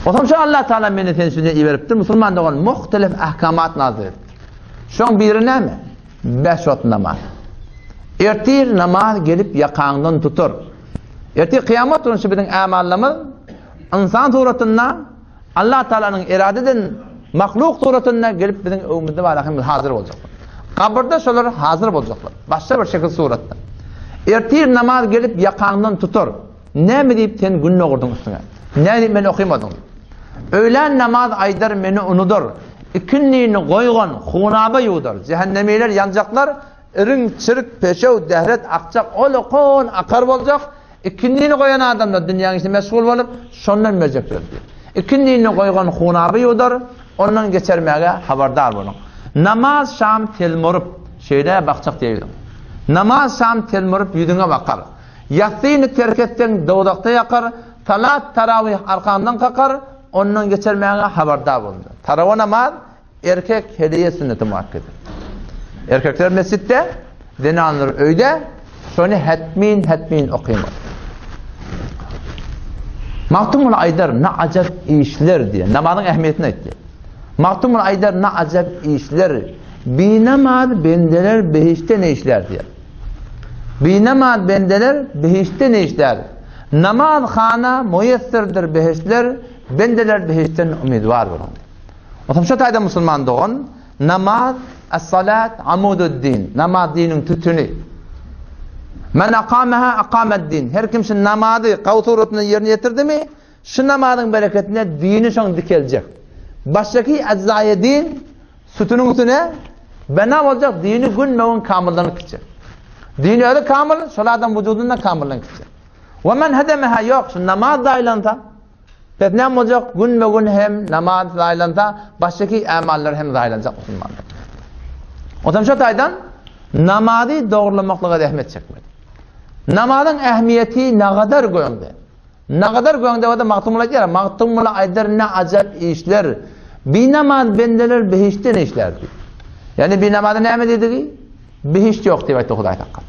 Onsoň şu Allah Taala meni sen üçin iberipdir, musulman dogan muhtelif ahkamat nazil edipdir. Şoň biri näme? Beş wagt namaz. Ertir namaz gelip ýakaňdan tutar. Ertir kyýamat güni şu biziň amallarymyz ynsan suratynda Allah Taalanyň erade eden mahluk suratynda gelip biziň öňümizde bar ahim hazır boljaklar. Gabyrda şolar hazır boljaklar. Başga bir şekil suratda. Ertir namaz gelip ýakaňdan tutar. Näme diýip sen gün dogurdyň üstüňe? Näme diýip meni okymadyň? Öýlän namaz aýdar meni unudar. Ikindini goýgan hunaba ýuwdar. Jähennemiler ýanjaklar, iriň, çirik, peşew, dehret akjak, ol-okon akar boljak. Ikindini goýan adamlar dünýäň işine meşgul bolup, şondan möjekler diýip. Ikindini goýgan hunaba ýuwdar, ondan geçermäge habardar boluň. Namaz şam telmuryp, şeýle bakjak diýip. Namaz şam telmuryp ýüzüňe bakar. Ýassyny terk etseň dowzahda ýakar, salat tarawyh arkaňdan kakar, ondan geçermäge habardar bol. Tarawa namaz erkek hediýe sünneti muakkede. Erkekler mesjitde, zenanlar öýde, şony hetmin hetmin okymaly. Magtymguly aýdar, ne ajap işler diýe. Namazyň ähmiýetini aýtdy. Magtymguly aýdar, ne ajap işler, binamaz bendeler behişde ne işler diýe. Binamaz bendeler behiştde ne işlär? Namaz hana muýesserdir behiştler, bendeler behiştden umydwar boluň. Otam şu taýda musulman dogan, namaz es-salat amudud-din, namaz diniň tütüni. Men akamaha akamed-din. Her kim şu namazy gawy suratynda ýerine ýetirdimi, şu namazyň bereketine dini şoň dikeljek. Başdaky ejzaýy din Sütüniň üstüne bina boljak dini günbe-gün kamyllanyp gitjek. Din özi kamyl, şol adam wujudynda kamyllanyp gitjek. We men hedemeha ýok, şu namaz zaýlansa, pes näme boljak? Günbe-gün hem namaz zaýlansa, başdaky amallar hem zaýlanjak musulmanlar. Otam şu taýdan namazy dogrulanmaklyga zähmet çekmeli. Namazyň ähmiýeti nagadar göňde. Nagadar göňde bolsa Magtymguly aýdýar, Magtymguly aýdar ne ajap işler, binamaz bendeler behiştden işler diýip. Ýagny binamaza näme diýdigi? Behişt ýok diýip aýtdy Hudaý saklasyn.